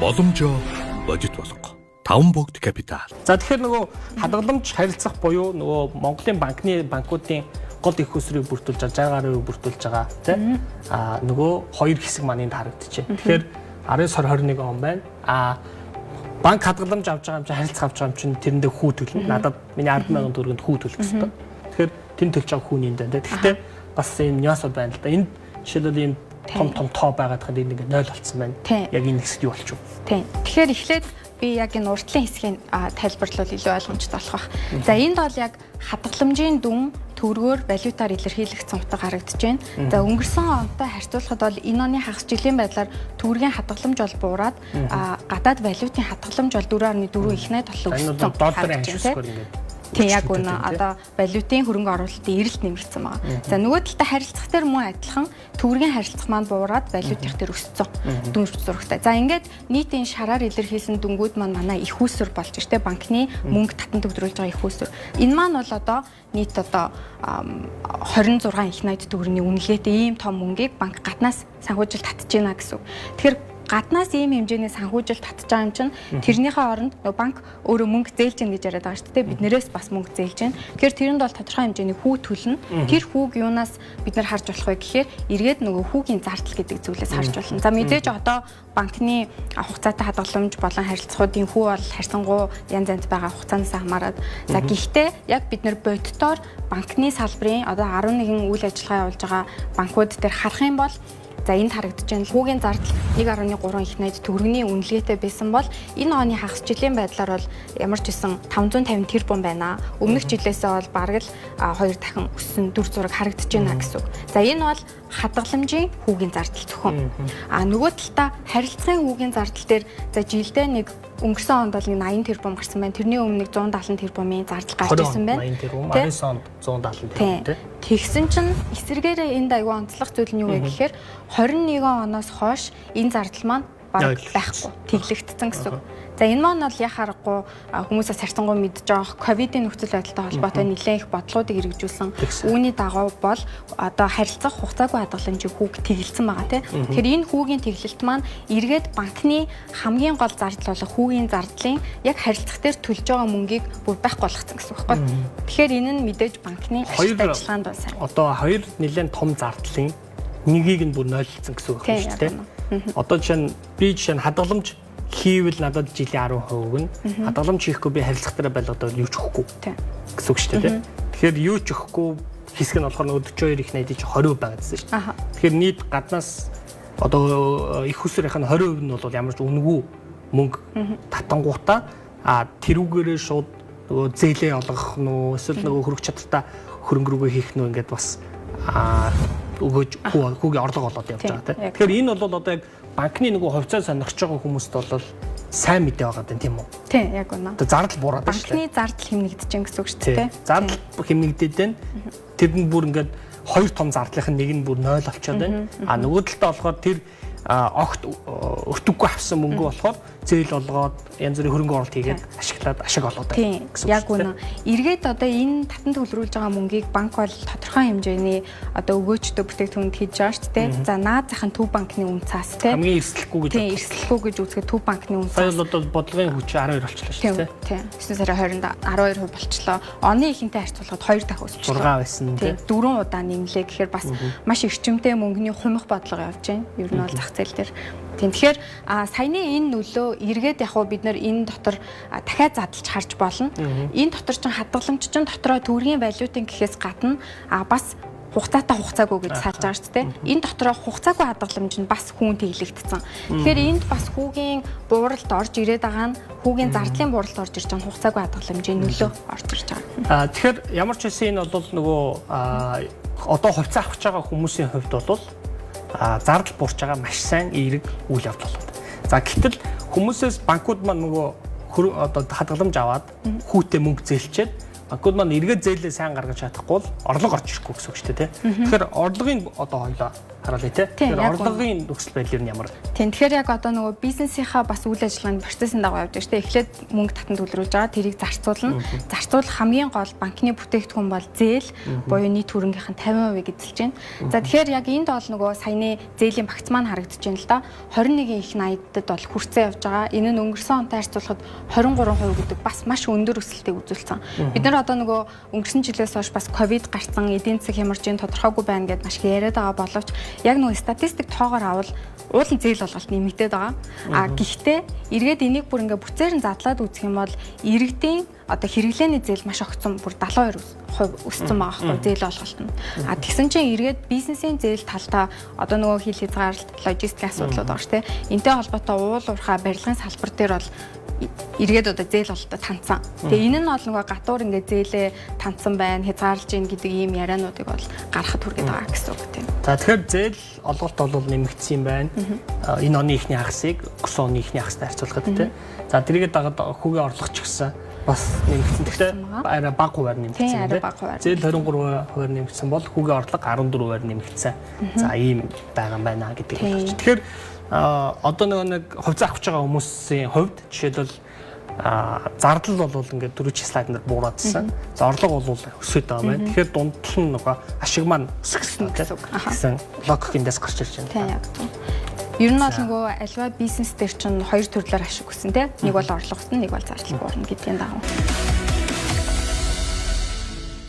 Боломжоо бодит болго. Таван богд капитал. За, тэгэхээр нөгөө хадгаламж харилцах буюу нөгөө Монголын банкны банкуудын гол их усрыг бүрдүүлж байгаа, 60 гаруй бүрдүүлж байгаа, тийм нөгөө хоёр хэсэг маань энд харагдчихэв. Тэгэхээр 19 сар 21 он байна. Банк хадгаламж авч байгаа юм чинь, харилцах авч байгаа юм чинь тэрэндээ хүү төлнө. Надад миний 10,000 төгрөгөнд хүү төлөх ёстой. Тэгэхээр тэн төлж байгаа хүүний энд байна. Тэгэхдээ бас ийм нюансууд байна л да. Энд жишээлбэл ийм том том тоо байгаад хад энэ ингээд 0 болцсон байна. Яг энэ хэсэгт юу болчих вэ? Тийм. Тэгэхээр эхлээд би яг энэ уртлын хэсгийг тайлбарлавал илүү ойлгомжтой болох байх. За, энд бол яг хадгаламжийн дүн төгрөгөөр валютаар илэрхийлэгдсэн утга харагдаж байна. За, өнгөрсөн онтой харьцуулахад бол энэ оны хагас жилийн байдлаар төгрөгийн хадгаламж бол буураад, гадаад валютын хадгаламж бол 4.4 их 80 толлоо Энэ өссөн. бол долларын харагдаж байна, ханш тийм. өсгөр ингээд. Тийм, яг үнэ. Одоо валютын хөрөнгө оруулалтын эрэлт нэмэгдсэн байгаа. За, нөгөө талдаа харилцах дээр мөн адилхан төгрөгийн харилцах маань буураад, валютын дээр өссөн дүнж зурагтай. За, ингээд нийт энэ шараар илэрхийлсэн дүнгууд маань манай их усүр болж штэ, банкны мөнгө татан төгдрүүлж байгаа их усүр. Энэ маань бол одоо нийт одоо 26 их 80 төгрөгийн үнэлгээтэй ийм том мөнгийг банк гаднаас санхүүжилт татж байна гэсэн үг. Тэгэхээр гаднаас ийм хэмжээний санхүүжилт татж байгаа юм чинь тэрнийхээ оронд нөгөө банк өөрөө мөнгө зээлж гин гэж яриад байгаа шүү дээ. Биднэрээс бас мөнгө зээлж гин. Тэгэхээр тэрэнд бол тодорхой хэмжээний хүү төлнө. Тэр хүүг юунаас бид нар харж болох вэ гэхээр эргээд нөгөө хүүгийн зардал гэдэг зүйлээс харж болно. За, мэдээж одоо банкны хугацаатай хадгаламж болон харилцагуудын хүү бол харьцангуй янз янз байгаа, хугацаанаас хамаарат. За, гэхдээ яг бид нар бодитоор банкны салбарын одоо 11 үйл ажиллагаа явуулж байгаа банкуд дээр харах юм бол, за, энд харагдаж байна. Хүүгийн зардал 1.3 их 80 төгрөгийн үнэлгээтэй байсан бол энэ оны хагас жилийн байдлаар бол ямар ч байсан 550 тэрбум байна. Өмнөх жилээсээ бол бараг л хоёр дахин өссөн дүр зураг харагдаж байна гэсэн үг. За, энэ бол хадгаламжийн хүүгийн зардал зөвхөн. А нөгөө талдаа харилцагын хүүгийн зардал дээр, за, жилдээ нэг өнгөрсөн онд бол нэг 80 тэрбум гарсан байна. Тэрний өмнө нэг 170 тэрбумын зардал гарч ирсэн байна. 80 тэрбум, Тэ? 19 онд 170 тэрбум, тий. Тэгсэн чинь эсвэргээрээ энд аягүй онцлог зүйл нь юу вэ гэхээр 21 оноос хойш энэ зардал маань бараг Нойлогдсон. байхгүй, тэглэгдсэн гэсэн үг. За, энэ маань бол яхаа аргагүй хүмүүсээс харьцангуй мэдж байгаа ковидын нөхцөл байдалтай холбоотой нэлээд их бодлогоодыг хэрэгжүүлсэн. Тэгсэн. Үүний дагуу бол одоо харилцах хугацаагүй хадгаламжийн хүүг тэгэлсэн байгаа, тийм. Тэгэхээр энэ хүүгийн тэглэлт маань эргээд банкны хамгийн гол зардал болох хүүгийн зардлын яг харилцах дээр төлж байгаа мөнгийг бүр байхгүй болгоцсон гэсэн үг байхгүй. Тэгэхээр энэ нь мэдээж банкны ашигтай ажиллагаанд бол сайн. Одоо хоёр нэлээд том зардлын нэгийг нь бүр нойлцсон гэсэн үг байна шүү дээ. Одоо жишээ нь би жишээ нь хадгаламж хийвэл надад жилийн 10% өгнө. Хадгаламж хийхгүй би харилцах дээр байлгаад юу ч өгөхгүй гэсэн үг шүү дээ. Тэгэхээр юу ч өгөхгүй хэсэг нь болохоор нөгөө 42 их 80 чи 20% байгаа гэсэн шүү дээ. Тэгэхээр нийт гаднаас одоо их усрынх нь 20% нь бол ямар ч үнэгүй мөнгө татангуудаа тэрүүгээрээ шууд нөгөө зээлээ олгох нь үү, эсвэл нөгөө хөрөх чадвартай хөрөнгө рүүгээ хийх нь үү, ингээд бас өгөөж хүүгийн орлого болоод явж байгаа, тийм. Тэгэхээр энэ бол одоо яг банкны нөгөө хувьцаа сонирхож байгаа хүмүүст бол сайн мэдээ байгаа даа, тийм үү? Тийм, яг үнэ. Одоо зардал буураад байна шүү дээ. Банкны зардал хэмнэгдэж байна гэсэн үг шүү дээ. Зардал хэмнэгдээд байна. Тэр нь бүр ингээд хоёр том зардлынх нь нэг нь бүр 0 болчиход байна. А нөгөө талдаа болохоор тэр огт өртөггүй авсан мөнгө болохоор зээл олгоод, янз бүрийн хөрөнгө оруулалт хийгээд ашиглаад ашиг олоод байна гэсэн үг. Яг үнэ. Эргээд одоо энэ татан төвлөрүүлж байгаа мөнгийг банк бол тодорхой хэмжээний одоо өгөөчтэй бүтээгдэхүүнд хийж байгаа шүү дээ. За, наад захын Төв банкны үн цаас, тийм. Хамгийн эрсдэлгүй гэж. Тийм, эрсдэлгүй гэж үзэхэд Төв банкны үн цаас. Сая бол одоо бодлогын хүч 12 болчихлоо шүү дээ. Тийм. 9 сарын 20-нд 12% болчлоо. Оны ихэнтэй харьцуулахад 2 дахин өсчлөө. 6 байсан, тийм. 4 удаа нэмлээ гэхээр бас маш эрчимтэй мөнгөний хумих бодлого явж байна. Ер нь бол зах зээл дээр. Тийм, тэгэхээр саяны энэ нөлөө эргээд яг уу бид нэр энэ дотор дахиад задлж харж болно. Энэ дотор чинь хадгаламж чинь дотроо төгрөгийн валютын гэхээс гадна бас хугацаатай хугацаагүй гэж салж байгаа шүү дээ. Энэ дотроо хугацаагүй хадгаламж нь бас хүүн тэглэгдсэн. Тэгэхээр энд бас хүүгийн бууралд орж ирээд байгаа нь, хүүгийн зардлын бууралд орж ирж байгаа нь хугацаагүй хадгаламжийн нөлөө орж ирж байгаа. Тэгэхээр ямар ч байсан энэ бол нөгөө одоо хувьцаа авах байгаа хүмүүсийн хувьд бол зардал буурч байгаа маш сайн эерэг үйл явдал болоод. За, гэтэл хүмүүсээс банкуд маань нөгөө одоо хадгаламж аваад хүүтэй мөнгө зээлчээд, банкуд маань эргээд зээлээ сайн гаргаж чадахгүй бол орлого орж ирэхгүй гэсэн үг шүү дээ, тийм. Тэгэхээр орлогын одоо хоёлоо харуулъя те. Тэгэхээр орлогын нөхцөл байдал ер нь ямар? Тийм, тэгэхээр яг одоо нөгөө бизнесийнхаа бас үйл ажиллагааны процессын дагуу явж байгаа шүү дээ. Эхлээд мөнгө татан төлрүүлж байгаа, тэрийг зарцуулна. Зарцуулах хамгийн гол банкны бүтээгдэхүүн бол зээл буюу нийт хөрөнгийнх нь 50% эзэлж байна. За, тэгэхээр яг энд бол нөгөө саяны зээлийн багц маань харагдаж байна л да. 21-ийн их 80-дад бол хүрцээ явж байгаа. Энэ нь өнгөрсөн онтой харьцуулахад 23% гэдэг бас маш өндөр өсөлтийг үзүүлсэн. Бид нар одоо нөгөө өнгөрсөн жилээс хойш бас ковид гарсан, эдийн засаг хямарж ин тодорхойгүй байна гэдээ маш их яриад байгаа боловч яг нөгөө статистик тоогоор авал уулын зээл олголт нэмэгдээд байгаа. А гэхдээ эргээд энийг бүр ингээ бүтцээр нь задлаад үзэх юм бол иргэдийн одоо хэрэглээний зээл маш огцон бүр 72% өссөн байгаа байхгүй, зээл олголт нь. А тэгсэн чинь эргээд бизнесийн зээл талдаа одоо нөгөө хил хязгаарлалт, логистик асуудлууд байгаа шүү дээ. Энтэй холбоотой уул уурхай, барилгын салбар дээр бол эргээд одоо зээл ололтод хандсан. Тэгээ энэ нь бол нөгөө гадуур ингээ зээлээ тандсан байна, хязгаарлаж ийн гэдэг ийм яриануудыг бол гаргахад хүргээд байгаа гэсэн үг тийм. За, тэгэхээр зээл олголт бол нэмэгдсэн юм байна. Энэ оны эхний хагасыг өнгөрсөн оны эхний хагастай харьцуулахад тийм. За, тэрийгээ дагаад хүүгийн орлого ч гэсэн бас нэмэгдсэн. Гэхдээ арай бага хувиар нэмэгдсэн тийм. Зээл 23% нэмэгдсэн бол хүүгийн орлого 14% нэмэгдсэн. За, ийм байгаа юм байна гэдэг ойлгож. Тэгэхээр одоо нөгөө нэг хувьцаа авч байгаа хүмүүсийн хувьд жишээлбэл зардал бол ингээд дөрвөн слайд дээр буураадсан. За, орлого бол өсөд байгаа юм байна. Тэгэхээр дундтал нь нөгөө ашиг маань өсөх гэсэн логик эндээс гарч ирж байна. Тийм, яг зөв. Ер нь бол нөгөө альва бизнес дээр чинь хоёр төрлөөр ашиг өснө те. Нэг бол орлого өснө, нэг бол зардал буурна гэдгийн дагуу.